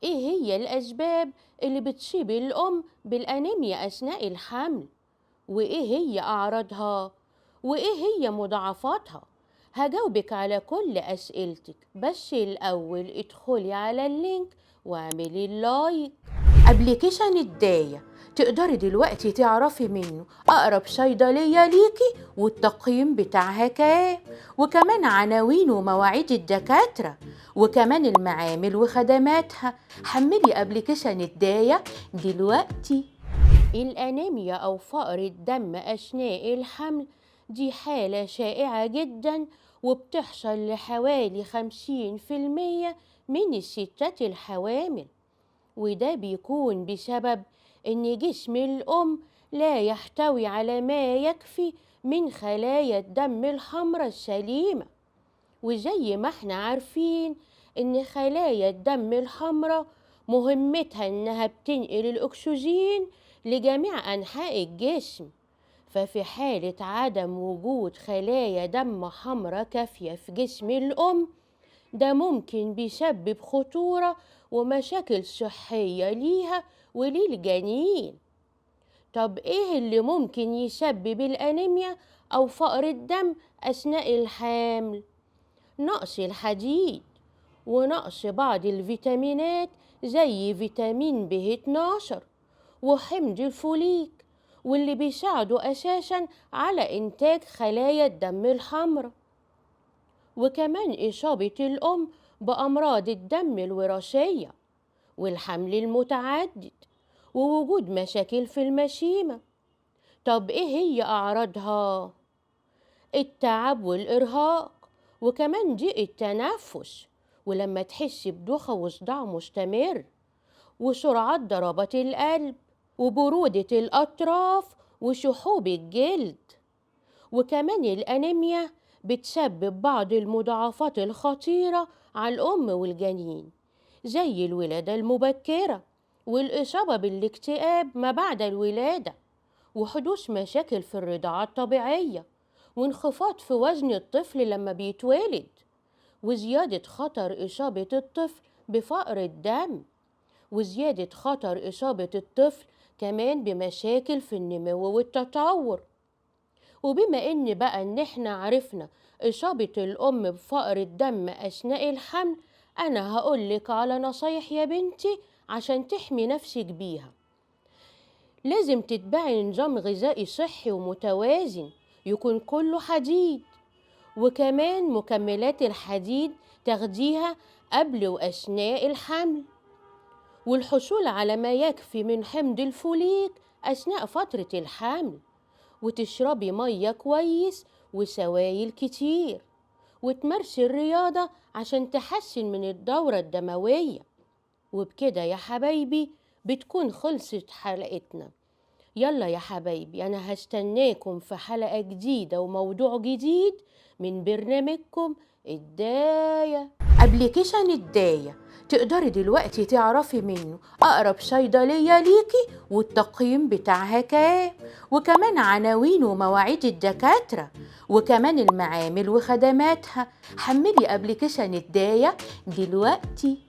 ايه هي الأسباب اللي بتصيب الأم بالأنيميا أثناء الحمل؟ وإيه هي أعراضها؟ وإيه هي مضاعفاتها؟ هجاوبك على كل أسئلتك، بس الأول ادخلي على ال link واعملي ال like. application الداية تقدري دلوقتي تعرفي منه أقرب صيدلية ليكي والتقييم بتاعها كام، وكمان عناوين ومواعيد الدكاترة، وكمان المعامل وخدماتها. حملي application الداية دلوقتي. الأنيميا أو فقر الدم أثناء الحمل دي حالة شائعة جدا، وبتحصل لحوالي 50% من الستات الحوامل، وده بيكون بسبب إن جسم الأم لا يحتوي على ما يكفي من خلايا الدم الحمراء السليمة. وزي ما احنا عارفين إن خلايا الدم الحمراء مهمتها إنها بتنقل الأكسجين لجميع أنحاء الجسم، ففي حالة عدم وجود خلايا دم حمراء كافية في جسم الأم ده ممكن بيسبب خطورة ومشاكل صحية ليها وللجنين. طب إيه اللي ممكن يسبب الأنيميا أو فقر الدم أثناء الحمل؟ نقص الحديد ونقص بعض الفيتامينات زي فيتامين ب12 وحمض الفوليك، واللي بيساعدوا أساساً على إنتاج خلايا الدم الحمراء، وكمان إصابة الأم بأمراض الدم الوراثية والحمل المتعدد ووجود مشاكل في المشيمة. طب إيه هي أعراضها؟ التعب والإرهاق، وكمان ضيق التنفس، ولما تحس بدوخة وصداع مستمر، وسرعة ضربات القلب، وبرودة الأطراف، وشحوب الجلد. وكمان الأنيميا بتسبب بعض المضاعفات الخطيرة على الأم والجنين، زي الولادة المبكرة والإصابة بالاكتئاب ما بعد الولادة، وحدوث مشاكل في الرضاعة الطبيعية، وانخفاض في وزن الطفل لما بيتولد، وزيادة خطر إصابة الطفل بفقر الدم، وزيادة خطر إصابة الطفل كمان بمشاكل في النمو والتطور. وبما إن بقى إن إحنا عرفنا إصابة الأم بفقر الدم أثناء الحمل، أنا هقولك على نصايح يا بنتي عشان تحمي نفسك بيها. لازم تتبعي نظام غذائي صحي ومتوازن يكون كله حديد، وكمان مكملات الحديد تاخديها قبل وأثناء الحمل، والحصول على ما يكفي من حمض الفوليك أثناء فترة الحمل، وتشربي مية كويس وسوائل كتير، وتمارسي الرياضة عشان تحسن من الدورة الدموية. وبكده يا حبايبي بتكون خلصت حلقتنا. يلا يا حبايبي، أنا هستناكم في حلقة جديدة وموضوع جديد من برنامجكم الداية. application الداية تقدري دلوقتي تعرفي منه أقرب صيدلية ليكي والتقييم بتاعها كام، وكمان عناوين ومواعيد الدكاترة، وكمان المعامل وخدماتها. حملي application الداية دلوقتي.